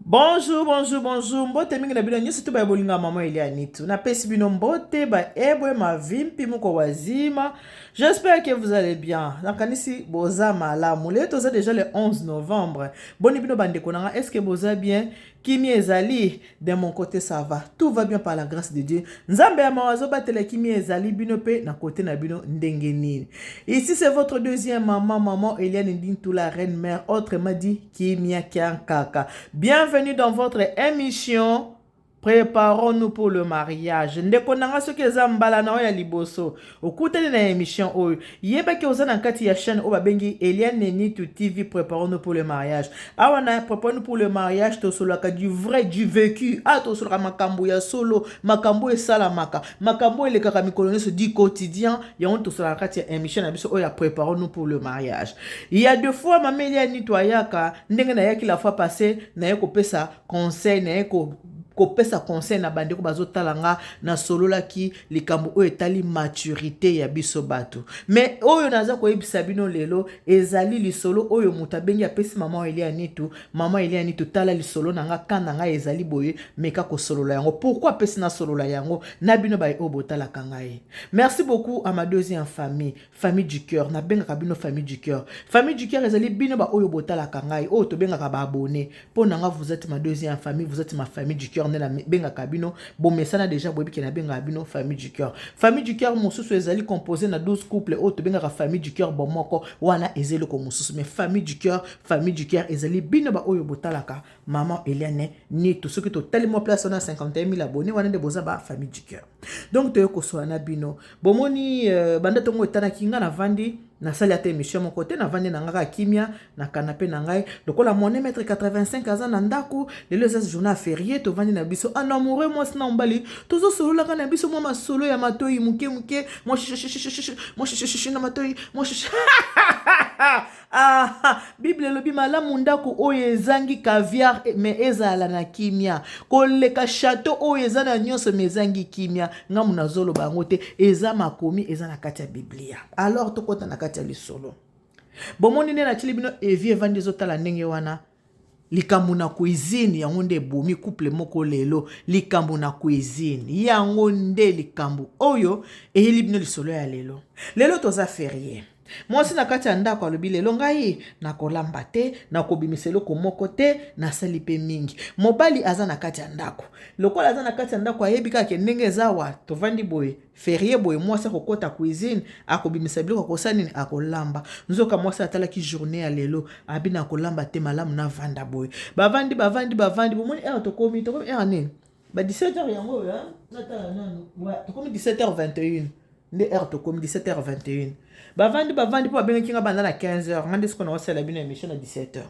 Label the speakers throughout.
Speaker 1: Bonjour, bonjour, bonjour. Mbote mingi na bino nyonso to ba bolinga maman Elia Nitu. Na pesi bino mbote ba ebwe mavimpi muko wazima. J'espère que vous allez bien. Nakanisi boza malamu. Lelo toza déjà le 11 novembre. Boni bino bandeko nanga, est-ce que boza bien? Kimia ezali de mon côté ça va. Tout va bien par la grâce de Dieu. Nzambe ya mawa azobatela kimia ezali bino pe na côté na bino ndenge nini. Ici c'est votre deuxième maman, maman Eliane Ndintou, la reine mère, autrement dit Kimia Kiankaka. Bienvenue dans votre émission Préparons-nous pour le mariage. Ndeko nanga soki eza mbala na oyo ya liboso okutani na émission oyo, yebaki oza na kati ya chaîne oyo babengi Eliane Nitu TV. Préparons-nous pour le mariage. Awa na Préparons-nous pour le mariage, tosololaka du vrai, du vécu. Ah, tosololaka makambo ya solo, makambo esalamaka, makambo elekaka mikolo nyonso, du quotidien. Yango tosololaka na kati ya émission na biso oyo ya Préparons-nous pour le mariage. Il y a deux fois mama Eliane Nitu ayaka ndenge nayaki la fois passée, naye kopesa conseil, naye kopesa conseil na bandeko bazotala nga. Nasololaki likambo oyo etali maturité ya biso bato. Mais oyo naza koyebisa bino lelo ezali lisolo oyo moto abengi, apesi mama Elia Nitu. Mama Elia Nitu, tala lisolo na nga, ka na ngai ezali boye, meka kosolola yango. Pourquoi apesi nasolola yango na bino baye oyo botalaka ngai? Merci beaucoup à ma deuxième famille, famille du cœur. Nabengaka bino famille du cœur. Famille du cœur ezali bino baoyo botalaka ngai, oyo tobengaka baabonnés. Mpo na nga, vous êtes ma deuxième famille, vous êtes ma famille du cœur. Nde nabengaka bino, bomesana déjà, boyebi ke nabengaka bino famille du cœur. Famille du cœur mosusu ezali composé na 12 couple oyo tobengaka famille du cœur bomoko. Wana eza eloko mosusu. Mais famille du cœur, famille du cœur ezali bino baoyo botalaka mama Eliane Nitu. Soki totali mwa place wana, 51 000 abonnés wana nde boza ba famille du cœur. Donc toye kosola na bino. Bomoni, banda ntongo etanaki, nga navandi, nasali ata émission moko te. Navandi na nga kaka kimia na canapé na ngai, lokola mone mètre 85 aza na ndako. Lelo eza journée férié, tovandi na biso en amoureux, mwasi na mobali, tozosololaka na biso mwa masolo ya matoi moke moke, mwa mwa shishishi na matoi, mwa. Ah, Bible elobi malamu ndako oyo ezangi caviar mais ezala na kimia, koleka château oyo eza na nyonso mais ezangi kimia. Ngambu nazoloba yango te, eza makomi, eza na kati ya Biblia. Alors tokɔta na kati ya lisolo. Bomoni nde natili bino evi evandi, ezotala ndenge wana. Likambo na cuisine, yango nde ebomi couple moko lelo. Likambo na cuisine, yango nde likambo oyo eyeli bino lisolo ya lelo. Lelo toza férié. Mwasi na kati ya ndako alobi: "Lelo ngai nakolamba te, nakobimisa eloko moko te, nasali mpe mingi." Mobali aza na kati ya ndako. Lokola aza na kati ya ndako, ayebi kaka ndenge eza awa, tovandi boye, férié boye, mwasi akokɔta cuisine, akobimisa biloko, akosala nini, akolamba. Nzoka mwasi atalaki journée ya lelo, abi: "Nakolamba te, malamu navanda boye." Bavandi, bavandi, bavandi. Bomoni heure tokomi? Tokomi heure nini? Ba 17 heures yango oyo. Natala nanu, tokomi 17 heures 21 nde heure tokomi, 17 heures 21. Bavandi, bavandi, mpo babengaki nga banda na 15 heures. Nga nde sikoyo naosala bino émission na 17 heures.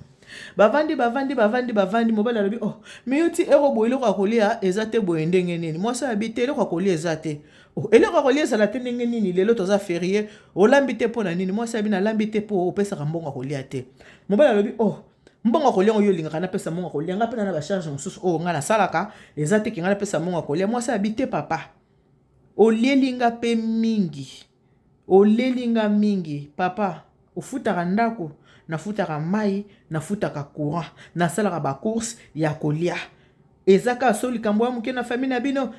Speaker 1: Bavandi, bavandi, bavandi, bavandi. Mobali alobi: "Oh, mais yo ti heure boye, eloko ya kolia eza te, boye ndenge nini?" Mwasi alobi: "Te, eloko ya kolia eza te." "Oh, eloko ya kolia ezala te ndenge nini? Lelo toza férié, olambi te mpo na nini?" Mwasi alobi: "Nalambi te mpo opesaka mbongo ya kolia te." Mobali alobi: "Oh, mbongo ya kolia oyo olingaka napesa mbongo ya kolia, nga mpe na bacharge mosusu oyo nga nasalaka, eza te ke nga napesa mbongo ya kolia." Mwasi alobi: "Te papa, olieli nga mpe mingi, oleli nga mingi papa. Ofutaka ndako, nafutaka mai, nafutaka courant, nasalaka bacourse ya kolia. Eza kaka so likambo ya moke na famille na bino,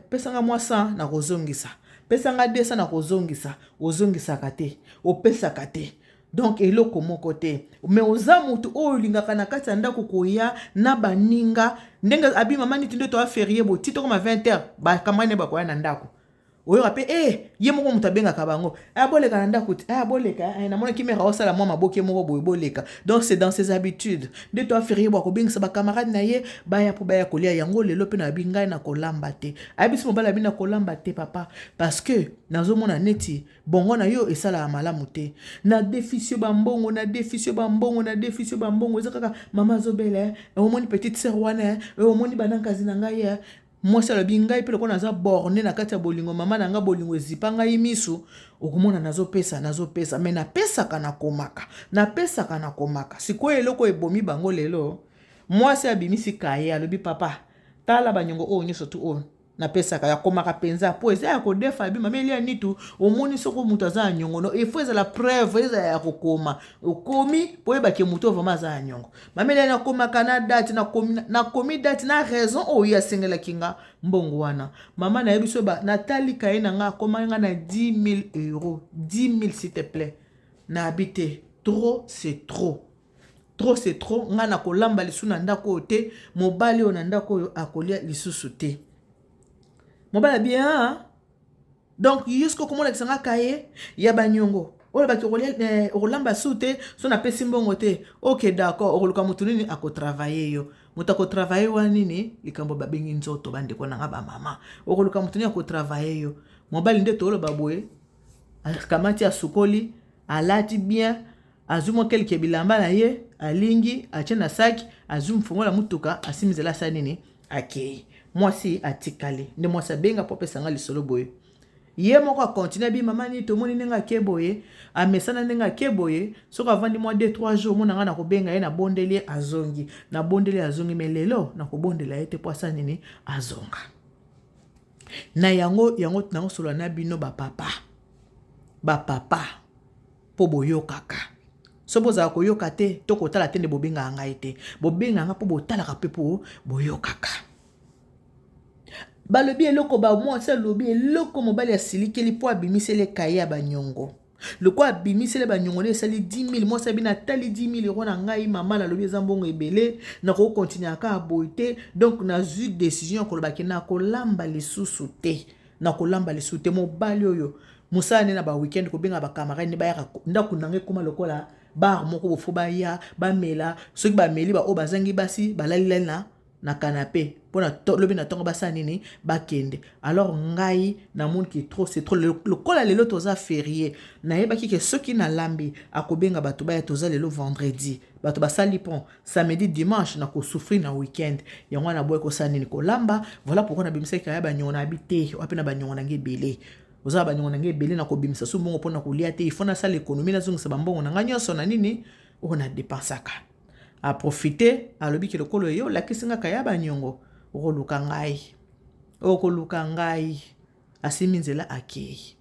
Speaker 1: pesanga mwa 100, nakozongisa, pesanga 200, nakozongisa. Ozongisaka te, opesaka te, donc eloko moko te. Mais oza motu oyo olingaka na kati ya ndako koya na baninga." Ndenge abi mama niti nde toa férié bo ti tokoma 20 heures, bakamani bakoya na ndako. Oyoka mpe ye moko moto abengaka bango: "Aya, boleka na ndako te, aya boleka, namonaki mare aosala mwa maboke moko boye, boleka." Donc c'est dans ses habitudes. Nde toa férié bo akobengisa bacamarade na ye, baya mpo baya kolia. Yango lelo mpe nayebi ngai na kolamba te. Ayebisi mobali, abi: "Na kolamba te papa, parce que nazomona neti bongo na yo esalaka malamu te. Nadefisi yo bambongo, nadefisi yo bambongo, nadefisi yo bambongo, eza kaka mama azobela, omoni petite sœur wana, omoni banankazi na ngai." Mwasi alobi: "Ngai mpe lokola naza borné na kati ya bolingo, mama na ngai, bolingo ezipa ngai misu. Okomona nazopesa, nazopesa, mais napesaka, nakomaka, napesaka, nakomaka." Sikoyo eloko ebomi bango lelo, mwasi abimisi kaye, alobi: "Papa, tala banyongo oyo nyonso tu oyo." Napesaka akomaka mpenza mpo eza ya kodefa. Bi mama Elia Nitu, omoni, soko moto aza ya nyongo, no il faut ezala preuve, ezala ya kokoma. Okomi mpo oyebake moto oyo vraiment aza ya nyongo. Mama Elia, nakomaka na date, nakomi date na raison oyo asengelaki nga mbongo wana. Mama, nayebi so natali kaye na nga, akoma nga na 10 000 euros. 10 000, s'il te plaît. Nayebi te, trop c'est trop, trop c'est trop. Ngai nakolamba lisusu na ndako oyo te. Mobali oyo na ndako oyo akolia lisusu te. Mobali abi ah. Donc yo soki okomonakisa nga kaye ya baniongo oyo baki okolamba su te, so napesi mbongo te. Ok, d'accord. Okoluka motu nini akotravailler yo? Moto akotravailler wana nini? Likambo babengi nzoto. Bandeko na nga bamama, okoluka motu nini akotravailler yo? Mobali nde toloba boye, akamati, asukoli, alati bien, azwi mwa quelque bilamba na ye, alingi atie na saki, azwi mfongola mutuka, asimi nzela, asala nini? Akei. Mwasi atikali. Nde mwasi abenga mpo apesanga lisolo boye. Ye moko acontinuer, abi: "Mama nini, tomoni ndenge ake boye, amesana ndenge ake boye. Soki avandi mwa 2 3 jours, omona ngai nakobenga ye, nabondeli ye, azongi, nabondeli ye, azongi. Mais lelo nakobondela ye te mpo asala nini? Azonga." Na yango, yango nakosolola na bino bapapa, bapapa, mpo boyokaka. So bozala koyoka te to kotala te, nde bobengaka ngai te. Bobengaka ngai mpo botalaka mpe mpo boyokaka. Balobi eloko, bamwasi alobi eloko, mobali asilikeli mpo abimiseli ekaye ya banyongo. Lokola abimiseli banyongo nde esali 10 000, mwasi abi: "Natali 10 000 euro na ngai, mama, nalobi eza mbongo ebele, nakokontinue kaka boye te. Donc nazwi décision ya kolobaki nakolamba lisusu te, nakolamba lisusu te." Mobali oyo mosala nde na baweekend kobenga bacamarade nde bayaka ndako na ngai, ekóma lokola bar moko bofo, baya bamela. Soki bameli, baoyo bazangi basi balalilali na canapé mpona lobi na ntongo basala nini? Bakende. Alors ngai namoni ke trop c'est trop. Lokola lelo toza férié, nayebaki ke soki nalambi, akobenga bato baya. Toza lelo vendredi, bato basali pont samedi, dimanche, nakosouffrir na weekend. Yango wana boye kosala nini? Kolamba. Voilà pourquoi nabimisaki kaya banyongo. Na yabi te wapi na banyongo nange ebele, oza na banyongo nange ebele, nakobimisa su mbongo mpona kolia te. Il faut nasala économie, nazongisa bambongo na ngai nyonso na nini oyo nadépensaka. Aprofiter, alobi ke lokolo ye olakisi nga kaya banyongo, okoluka ngai, okoluka ngai. Asimbi nzela, akei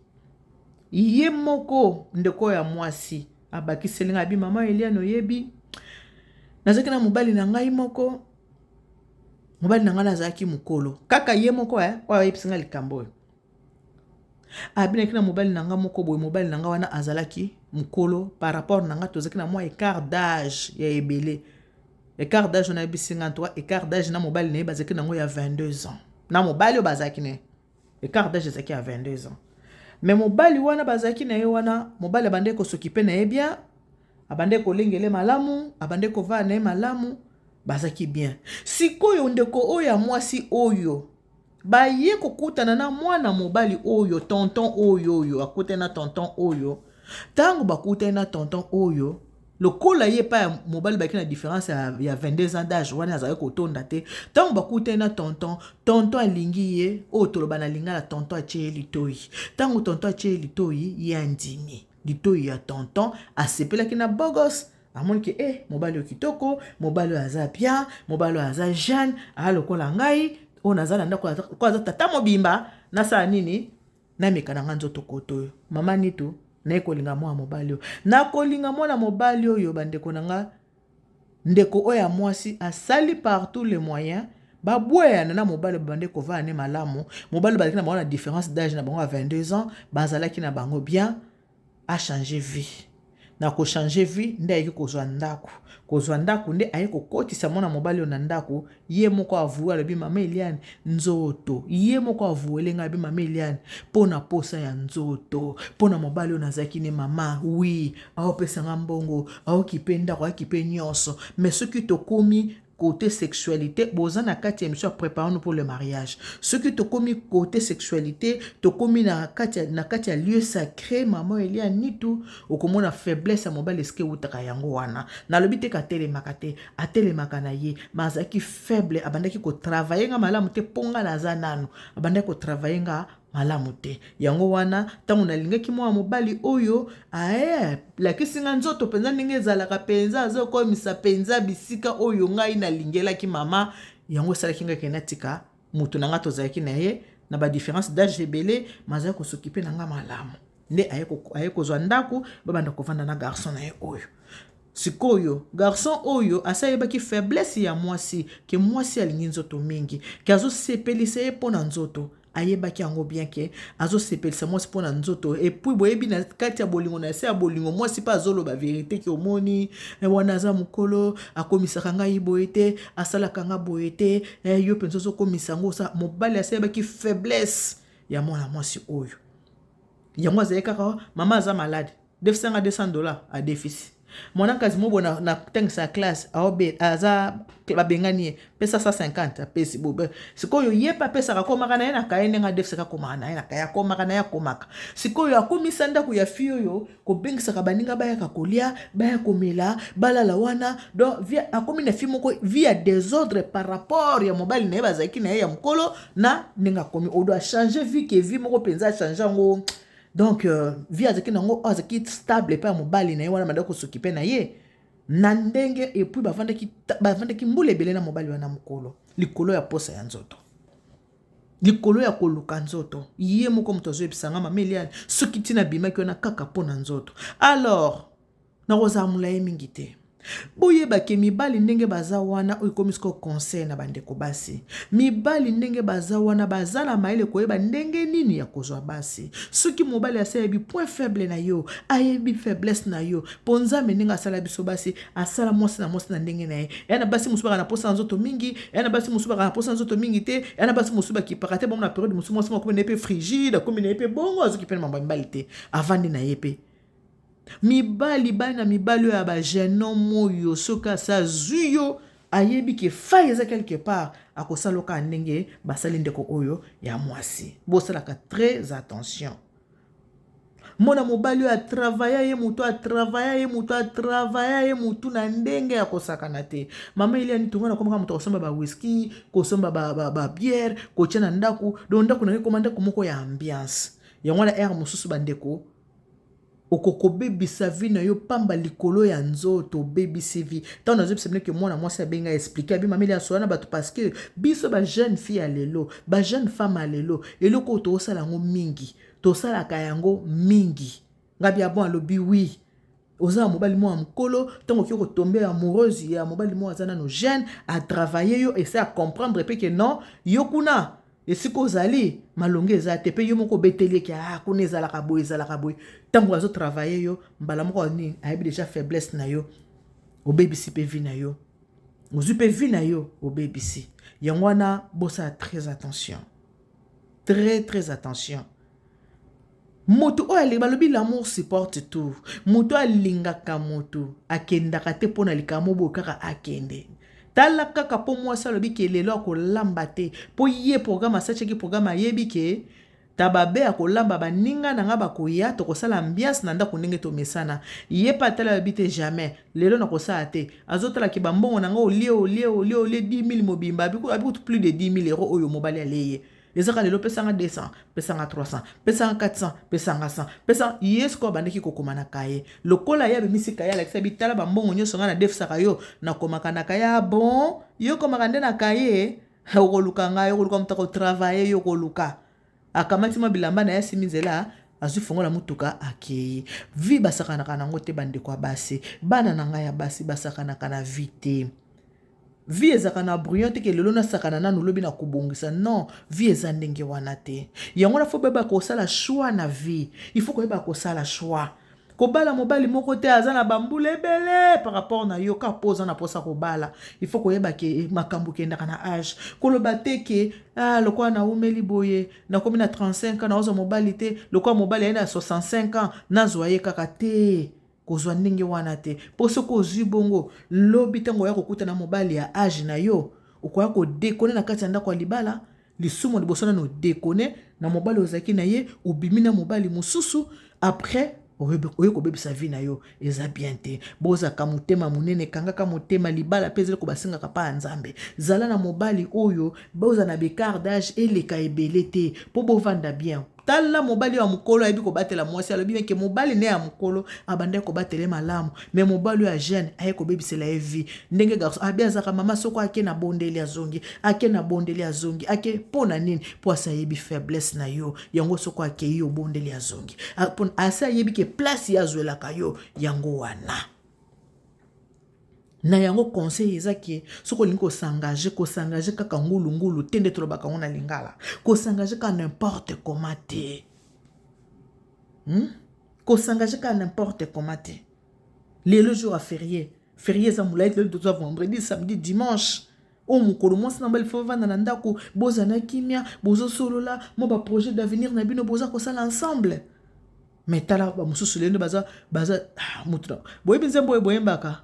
Speaker 1: ye moko. Ndeko ya mwasi abakiseli ngai, abi: "Mama Eliane, oyebi, nazalaki na mobali na ngai moko. Mobali na ngai nazalaki mokolo kaka ye moko oyo ayebisi ngai likambo oyo. Abinaki na mobali na ngai moko boye. Mobali na ngai wana azalaki mokolo par rapport na ngai, tozalaki na mwa écart d'âge ya ebele. Écart d'âge wana, ayebisi ngai, en tout cas écart d'âge na mobali na ye bazalaki nango ya 22 ans. Na mobali oyo bazalaki na ye, écart d'âge ezalaki ya 22 ans. Mais mobali wana bazalaki na ye wana, mobali abandaki kos'occuper na ye bien, abandaki kolengele malamu, abandaki kovanda na ye malamu, bazalaki bien. Sikoyo ndeko oyo ya mwasi oyo baye kokutana na mwana mobali oyo, tonton oyo, oyo akutani na tonton oyo. Ntango bakutani na tonton oyo, lokola ye epai ya mobali baki na différence ya 22 ans d'âge wana, azalaki kotonda te. Ntango bakutani na tonton, tonton alingi ye, oyo toloba na lingala, tonton atie ye litoi. Ntango tonton atie ye litoi, ye andimi litoi ya tonton, asepelaki na bogos. Amoni ke mobali oyo kitoko, mobali oyo aza bien, mobali oyo aza jeune, aya lokola ngai oyo naza na ndako, ko aza tata mobimba. Nasala nini? Nameka na nga nzoto koto oyo. Mama Nitu, naye kolinga mwana mobali oyo, nakolinga mwana mobali oyo. Bandeko na nga, ndeko oyo ya mwasi asali par tous les moyens babweyana na mobali. Babande kovanda ne malamu. Mobali bazalaki na bango na différence d'âge na bango ya 22 ans, bazalaki na bango bien. Achanger vie. Na kochanger vie nde ayeki kozwa ndako. Kozwa ndako nde aye kokotisa mwana mobali oyo na ndako. Ye moko avouer, alobi: "Mama Eliane, nzoto." Ye moko avouer ngai, alobi: "Mama Eliane, mpo na posa ya nzoto, mpo na mobali oyo nazalaki ne, mama, oui, aopesanga mbongo, aokipe ndako, aokipe nyonso, mais soki tokomi côté sexualité, boza na kati ya émission ya Préparons-nous pour le mariage, soki tokomi côté sexualité, tokomi na kati ya lieu sacré, mama Elia Nitu, okomona faiblesse ya mobali esika eutaka. Yango wana nalobi te katelemaka te, atelemaka na ye, ma azalaki faible, abandaki kotravailler nga malamu te, mpo nga naza nanu, abandaki kotravailler nga malamu te. Yango wana ntango nalingaki mwana mobali oyo, aye lakisi nga nzoto mpenza ndenge ezalaka mpenza, azokomisa mpenza bisika oyo ngai nalingelaki. Mama, yango esalaki ngai ke natika motu na nga tozalaki na ye." Na badifférence d'âge ebele, mais azalaki kos'occuper na nga malamu. Nde aye kozwa ndako, babanda kovanda na garçon na ye oyo. Sikoyo garçon oyo asi ayebaki faiblesse ya mwasi, ke mwasi alingi nzoto mingi, ke azosepelisa ye mpo na nzoto. Ayebaki yango bien ke azosepelisa mwasi mpo na nzoto. Et puis boyebi, na kati ya bolingo, na se ya bolingo, mwasi mpe azoloba vérité ke omoni wana aza mokolo, akomisaka ngai boye te, asalaka nga boye te, yo mpenza ozokomisa yango. Mobali asi ayebaki faiblesse ya mwana mwasi oyo. Yango azali kaka: mama aza malade, defisanga 200 $. Adefisi mwana kasi mo boye na tangisa classe, aobe aza babengani ye, pesa 150, apesi. Bo sikoyo ye mpe apesaka, akomaka na ye na kaye ndenge adefisaka, akomaka na ye na kaye, akomaka na ye, akomaka. Sikoyo akomisa ndako ya fille oyo kobengisaka baninga, bayaka kolia, baya komela, balala wana. Donc akomi na fille moko vie ya désordre par rapport ya mobali na ye bazalaki na ye ya mokolo. Na ndenge akomi odo achanger vie, ke vie moko mpenza achanger yango. Donc vie azalaki nango, azalaki stable epai ya mobali na ye wana, banda kos'occuper na ye na ndenge. Et puis bavandaki mbula ebele na mobali wana mokolo, likolo ya posa ya nzoto, likolo ya koluka nzoto. Ye moko moto azoyebisanga: mama Eliane, soki ntina abimaki wana kaka mpo na nzoto. Alors nakozala molai mingi te. Boyebake mibali ndenge baza wana, oyo ekomi sikoyo conseil na bandeko basi. Mibali ndenge baza wana, baza na mayele koyeba ndenge nini ya kozwa basi. Soki mobali asi ayebi point faible na yo, ayebi faiblesse na yo, mpo Nzambe ndenge asala biso basi, asala mwasi na mwasi na ndenge na ye. Eya na basi mosusu baka na posa na nzoto mingi, eya na basi mosusu baka na posa na nzoto mingi te, eya na basi mosusu bakipaka te. Bango na période mosusu, mwasi moko akomi na ye mpe frigide, akomi na ye mpe bongo, azoki mpe na mambo ya mibali te, avandi na ye mpe. Mibali, bana mibali oyo ya bajeune homme oyo, soki asa azwi yo, ayebi ke faille eza quelque part, akosala oka ndenge basali ndeko oyo ya mwasi. Bosalaka très attention. Mona mobali oyo atravailla ye motu, atravailla ye motu, atravailla ye motu na ndenge ya kosakana te. Mama Eliani Tunga, nakomaka moto akosomba bawiski, kosomba babière, kotia na ndako. Donc ndako na ye ekoma ndako moko ya ambiance. Yango wana ere mosusu, bandeko, okokobebisa vie na yo pamba likolo ya nzoto. Obebisi vie. Ntango nazobisa bino ke mwana mwasi abenga, expliquer, abi: mameli asola na bato, parce que biso bajeune fille ya lelo, bajeune femme ya lelo, eloko oyo tokosala yango mingi, tosalaka yango mingi. Ngabi ya bon, alobi oui, oza na mobali moko ya mokolo, ntango okoki kotomber amoureuse ya mobali moko aza nano jeune, atravailler yo, ese acomprendre mpe ke non, yo kuna esika ozali malongo eza te. Mpe yo moko obeteli eke: ah, kuna ezalaka boye, ezalaka boye. Ntango azotravailler yo, mbala moko nini, ayebi déjà faiblesse na yo, obebisi mpe vie na yo, ozwi mpe vie na yo, obebisi. Yango wana bosala très attention, très très attention. Moto oyo alingi, balobi l'amour supporte tout. Moto alingaka moto akendaka te mpo na likambo boye kaka akende. Tala kaka mpo mwasi alobi ke lelo akolamba te, mpo ye programme asatiaki programme, ayebi ke tababe akolamba, baninga na nga bakoya, tokosala ambiance na ndako ndenge tomesana. Ye mpe atala, alobi te, jamais, lelo nakosala te. Azotalaki bambongo na nga, olie, olie, olie, olie 10 000 mobimba, abi kutu plus de 10 000 € oyo mobali aleye. Ezaka lelo pesanga 200, pesanga 300, pesanga 400, pesanga 100, pesa. Ye sikoyo abandaki kokoma na kaye. Lokola ye abimisi kaye, alakisa bitala bambongo nyonso ngai nadefisaka yo, nakomaka na kaye. Ah bon, yo komaka nde na kaye? Okoluka ngai, okoluka moto akotravailler yo, okoluka. Akamati mwa bilamba na ye, asimi nzela, azwi fongola motuka, akei. Vie basakanaka nango te. Bandeko ya basi, bana na ngai ya basi, basakanaka na vie te. Vie ezalaka na brouillon te ke lelo nasakana nanu, lobi na kobongisa. Non, vie eza ndenge wana te. Yango wana faut boyeba kosala choix na vie. Il faut koyeba kosala choix. Kobala mobali moko te aza na bambula ebele par rapport na yo kaka mpo oza na mposa kobala. Il faut koyeba ke makambo ekendaka na age. Koloba te ke ah, lokola naumeli boye, nakomi na 35 ans, naozwa mobali te, lokola mobali aye na 65 ans, nazwa ye kaka te. Kozwa ndenge wana te, mpo soki ozwi bongo, lobi ntango oya kokutana mobali ya age na yo, okoya kodéconner na kati ya ndako ya libala. Lisumu liboso nano odéconner na mobali ozalaki na ye, obimi na mobali mosusu, après oye kobebisa vie na yo. Eza bien te. Bozalaka motema monene, kangaka motema. Libala mpe ezali kobasengaka pa ya Nzambe. Zala na mobali oyo bozala na baécart d'âge eleka ebele te mpo bovanda bien. Tala mobali ya mokolo ayebi kobatela mwasi. Alobi meke mobali ne ya mokolo abandaki kobatela ye malamu, mais mobali oyo ya jeune aye kobebisela ye vie. Ndenge garçon abi azalaka mama, soko ake na bondeli azongi, ake na bondeli azongi, ake mpo na nini? Mpo asi ayebi faiblesse na yo. Yango soko akei obondeli azongi, asi ayebi ke place ye azwelaka yo yango wana. Na yango conseil eza ke soki olingi kos'engager, kos'engager kaka ngulungulu te. Nde tolobaka yango na lingala, kos'engager kaka n'importe comment te, Kos'engager kaka n'importe comment te. Lelo jour ya férié, férié eza molai. Lelo toza vendredi, samedi, dimanche. Oyo mokolo mwasi na mobali faut vanda na ndako, boza na kimia, bozosolola mwa baprojet d'avenir na bino, boza kosala ensemble. Mais tala bamosusu lelo baza ah, mutu na boyebi nzembo oyo boyembaka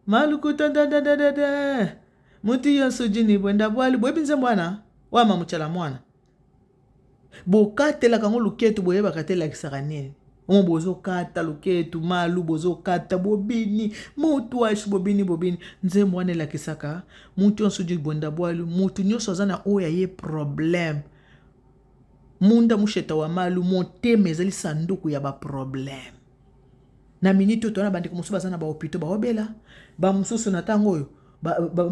Speaker 1: malukuta dadadadada mutu nyonso jini bwenda bwali. Boyebi nzembo wana oyo mamutyala mwana bokatelaka yango luketu, boyebaka te elakisaka nini. Omo bozokata luketu malu, bozokata bobini mutu ashi bobini bobini. Nzembo wana elakisaka mutu nyonso jini bwenda bwali, mutu nyonso aza na oyo aye problème munda musheta wa malu. Motema ezali sanduku ya baproblème. Na minute oyo tona bandeko mosusu baza na bahôpitaux, baobela. Bamosusu na ntango oyo,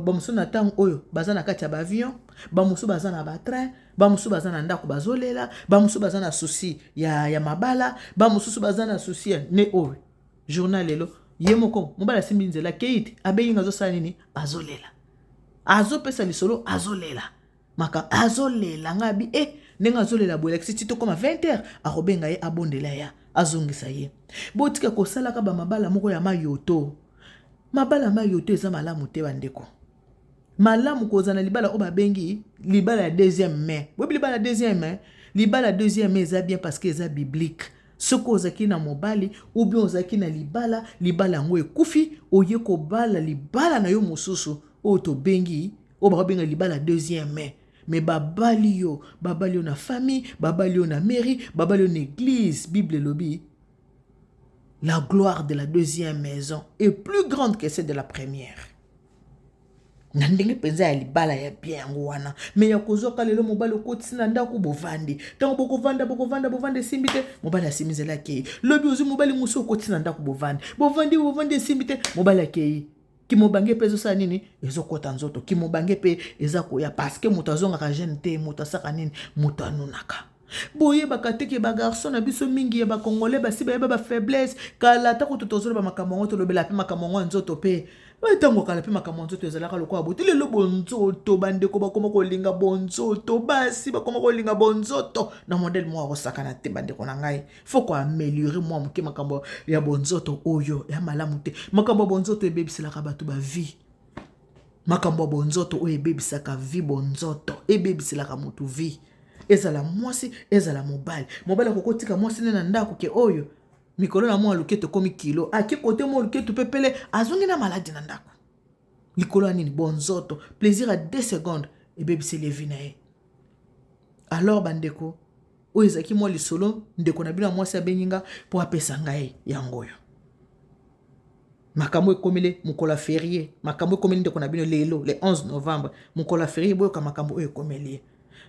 Speaker 1: bamosusu na ntango oyo baza na kati ya baavion, bamosusu baza na batrain, bamosusu baza na ndako bazolela, bamosusu baza na souci ya mabala, bamosusu baza na souci ya ne oyo journal. Lelo ye moko mobali asimbi nzela akei te, abengi nga, azosala nini? Azolela, azopesa lisolo, azolela maka, azolela. Ngai abi e ndenge azolela boye, elakisi ti tokóma 20 heures akobenga ye, abondela ya azongisa ye. Botika kosalaka bamabala moko ya mayoto. Mabala mayoto eza malamu te, bandeko. Malamu kozala na libala oyo babengi libala ya deuxième main. Boyebi libala ya deuxième main? Libala ya deuxième main eza bien parce que eza biblique. Soki ozalaki na mobali ou bien ozalaki na libala, libala yango ekufi, oye kobala libala na yo mosusu oyo tobengi, oyo bakobenga libala deuxième main. Mais babali yo, babali yo na famille, babali yo na mairie, babali yo na église. Bible elobi: la gloire de la deuxième maison est plus grande que celle de la première. Na ndenge mpenza ya libala ya bien yango wana. Mais ya kozwaka lelo mobali, okotisi na ndako, bovandi, ntango bokovanda, bokovanda, bovanda, esimbi te, mobali asimbi nzela akei. Lobi ozwi mobali mosusu, okotisi na ndako, bovandi, bovandi, bovandi, esimbi te, mobali akei. Kimobange mpe ezosala nini? Ezokɔta nzoto. Kimobange mpe eza koya parce que moto azongaka jeune te. Moto asaka nini? Moto anunaka. Boyebaka te ke bagarçon na biso mingi ya bacongolais basi bayeba bafaiblesse kala. Ata kutu tozoloba makambo yango, tolobela mpe makambo yango ya nzoto mpe ntango kala mpe makambo ya nzoto ezalaka lokola bote. Lelo bonzoto, bandeko bakoma kolinga bonzoto, basi bakoma kolinga bonzoto na modèle moko akosakana te. Bandeko na ngai, faut koaméliorer mwa moke makambo ya bonzoto oyo ya malamu te. Makambo ya bonzoto ebebiselaka bato bavie. Makambo ya bonzoto oyo ebebisaka vie. Bonzoto ebebiselaka motu vie, ezala mwasi, ezala mobali. Mobali akokotika mwasi nde na ndako ke oyo mikolo na mwa luketu ekomi kilo, ake kote mwa luketu pepele, azongi na maladi na ndako. Likolo ya nini? Bonzoto. Plaisir ya 2 secondes ebebiseli vie na ye. Alors bandeko, oyo ezalaki mwa lisolo ndeko na bino ya mwasi abengi nga mpo apesa ngai yango oyo. Makambo ekomeli mokolo ya férié, makambo ekomeli ndeko na bino lelo le 11 novembre, mokolo ya férié. Boyoka makambo oyo ekomeli ye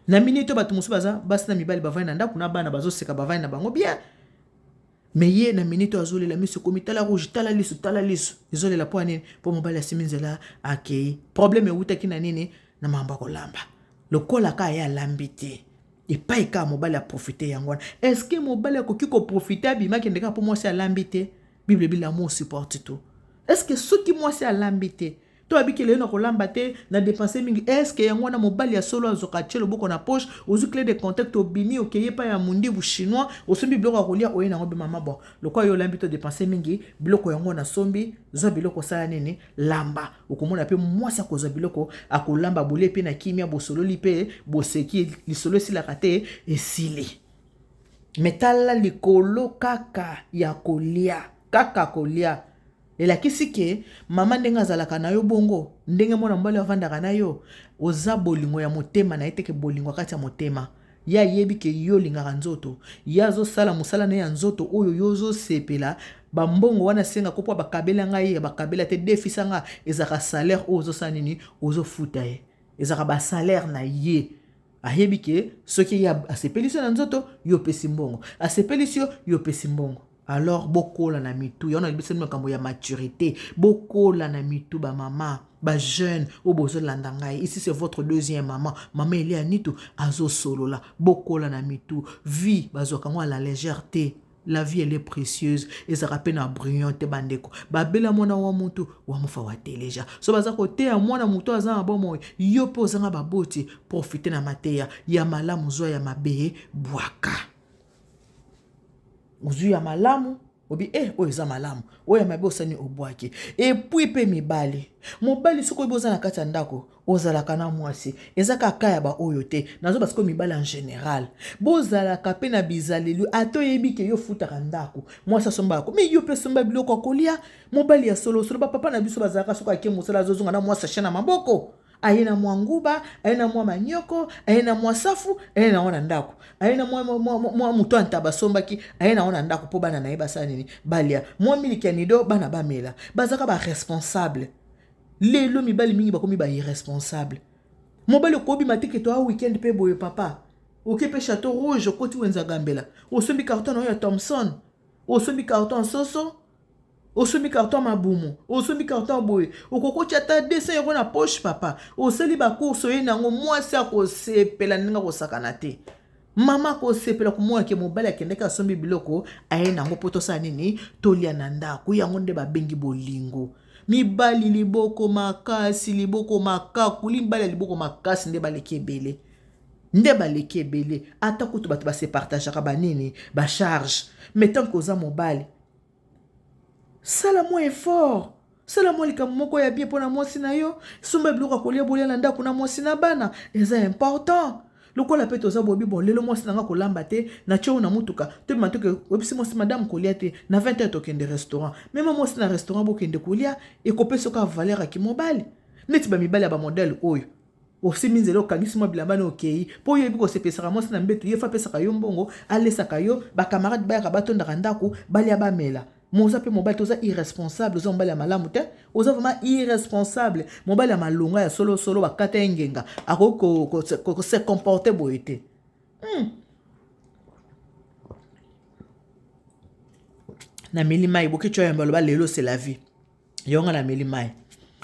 Speaker 1: na minute. Bato mosusu baza basi na mibali, bavandi na ndako na bana, bazoseka, bavandi na bango bien. Mais ye na minute oyo azolela, miso ekomi tala rouge, tala liso, tala liso ezolela. Mpo ya nini? Mpo mobali asimi nzela akei. Problème ewutaki na nini? Na makambo ya kolamba. Lokola kaka ye alambi te, epai kaka mobali aprofiter. Yango wana, est-ce mobali akoki koprofiter, abima, akende kaka mpo mwasi alambi te? Bible ebi: l'amour supporte tout. Est ce que soki mwasi alambi te to abikela ye na kolamba te, na dépense mingi, est-ce yango wana mobali ya solo azwaka, atie loboko na poche, ozwi clé de contact, obimi, okeye epai ya mondibu chinois, osombi biloko ya kolia, oye nango be: mama, bon, lokola yo olambi to dépense mingi, biloko yango nasombi, zwa biloko, osala nini? Lamba. Okomona mpe mwasi akozwa biloko, akolamba, bolie mpe na kimia, bosololi mpe boseki, lisolo esilaka te, esili. Mais tala, likolo kaka ya kolia, kaka kolia elakisi ke mama ndenge azalaka na yo bongo, ndenge mwana mobali avandaka na yo, oza bolingo ya motema na ye teke. Bolingo kati ya motema ye, ayebi ke yo olingaka nzoto. Ye azosala mosala na ye ya nzoto oyo yo ozosepela. Bambongo wana asengaka mpo bakabela ngai ye, bakabela te, defisa nga. Ezalaka salaire oyo ozosala nini? Ozofuta ye, ezalaka basalaire na ye. Ayebi ke soki ye asepelisi yo na nzoto, yo opesi mbongo. Asepelisi yo, yo opesi mbongo. Alors bokola na mitu. Yango nalobisi bino makambo ya maturité. Bokola na mitu ba mama, ba jeune oyo bozolanda ngai. Ici c'est votre deuxième maman, mama Elia Nitu azosolola. Bokola na mitu. Vie bazwaka yango à la légère te. La vie elle est précieuse. Ezalaka pe na brouillon te bandeko. Babela mwana wa mutu wa mufa wa teleja. So baza koteya mwana mutu aza na bomoi, yo pe ozanga baboti, profite na mateya ya malamu, zwa ya mabe bwaka. Ozwi ya malamu obi oyo eza malamu, oyo ya mabe osani obwaki. Et puis pe mibali, mobali soki oyebi oza na kati ya ndako ozalaka na mwasi, eza kaka ya ba oyo te. Nazo parce que mibali en général bozalaka pe na bizaleli, ata oyebi ke yo futaka ndako, mwasi asombaka ko, mais yo pe somba biloko ya kolia. Mobali ya solo solo, ba papa na biso bazalaka soki ake mosala azozonga na mwa sachet na maboko, aye na mwa nguba, aye na mwa manioko, aye na mwa safu, aye na wana ndako, aye na mwa moto ya ntaba asombaki, aye na wana ndako po bana na ye basala nini, balia mwa miliki ya nido, bana bamela. Bazalaka ba responsable. Lelo mibali mingi bakomi ba irresponsable. Mobali okobima te ke toa weekend pe boye papa, oke pe Chateau Rouge, okoti wenza gambela, osombi carton na yo ya Thomson, osombi carton soso, osombi carton mabumu, osombi carton boye, okokoti ata 200 euros na poche papa, osali ba course oye nango, mwasi akosepela ndenge akosakana te. Mama akosepela komona ke mobali akendaki asombi biloko aye nango po tosala nini, tolia na ndako. Yango nde babengi bolingo. Mibali liboko makasi, liboko makaku, mibali ya liboko makasi nde baleki ebele. Nde baleki ebele. Ata kutu bato ba se partageaka ba nini, ba charge. Mais tant que oza mobali, sala mwa effort. Sala mwa likambo moko ya bien mpona mwasi na yo. Somba biloko ya kolia bolia na ndako na mwasi na bana. Eza important. Lokola pe toza bobi, bon, lelo mwasi na nga kolamba te, na tie oyo na mutuka, tobima toke, oyebisi mwasi madame kolia te, na 20 heures tokende restaurant. Mema mwasi na restaurant bokende kolia, ekopesa yo kaka valeur ya kimobali. Neti ba mibali ya ba modèle oyo. Osimbi nzela, okangisi mwa bilamba na okei, po yo oyebi kosepesaka mwasi na mbetu, ye fa apesaka yo mbongo, alesaka yo, ba camarade bayaka batondaka ndako, balia bamela. Moza pe mobali, toza irresponsable, oza mobali ya malamu te, oza vraiment irresponsable. Mobali ya malonga ya solo solo bakata ye ngenga, akoki ko se comporter boye te. Nameli mai, Boketshu ayamba aloba lelo c'est la vie. Yonga nameli mai.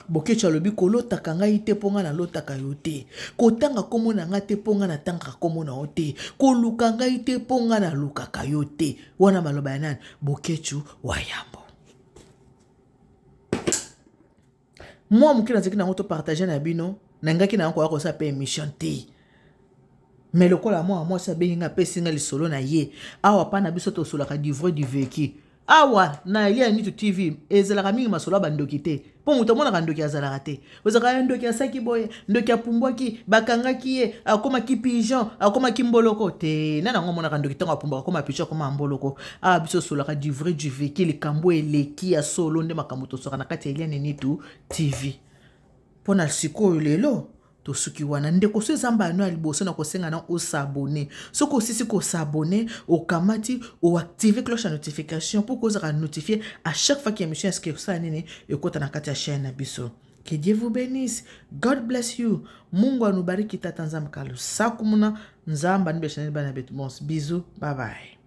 Speaker 1: Boketshu alobi kolotaka ngai te mpo ngai nalotaka yo te. Kotanga kombo na ngai te mpo ngai natangaka kombo na yo te. Koluka ngai te mpo ngai nalukaka yo te. Wana maloba ya nani? Boketshu wa yambo. Mwa moke nazalaki nango to partager na bino, nangaki na yango koya kosala pe émission te. Mais lokola mwa mwasi abengi nga, apesi nga lisolo na ye. Awa pa na biso tosolaka du vrai du vécu. Awa na Elia Nitu TV ezalaka mingi masolo ya bandoki te. Po moto amonaka ndoki azalaka te. Ozalaka ya ndoki asaki boye, ndoki apumbwaki, bakangaki ye, akomaki pigeon, akomaki mboloko te. Nani yango amonaka ndoki ntango apumbwaka akoma pigeon, akoma mboloko. Awa biso tosolaka du vrai du vécu, likambo eleki ya solo nde makambo tosolaka na kati ya Elia Nitu TV. Mpo na sikoyo lelo tosuki wana. Ndeko so eza mbano ya liboso na kosenga na osabone. Soki osisi kosabone, okamati oactive cloche ya notification pour kozala notifié à chaque fois qu'il y a émission eske osala nini ekota na kati ya chaîne na biso. Que Dieu vous bénisse. God bless you. Mungu anubariki tata Nzambe kalusaku muna Nzambe anibesha nini bana betu. Bon, bisous. Bye bye.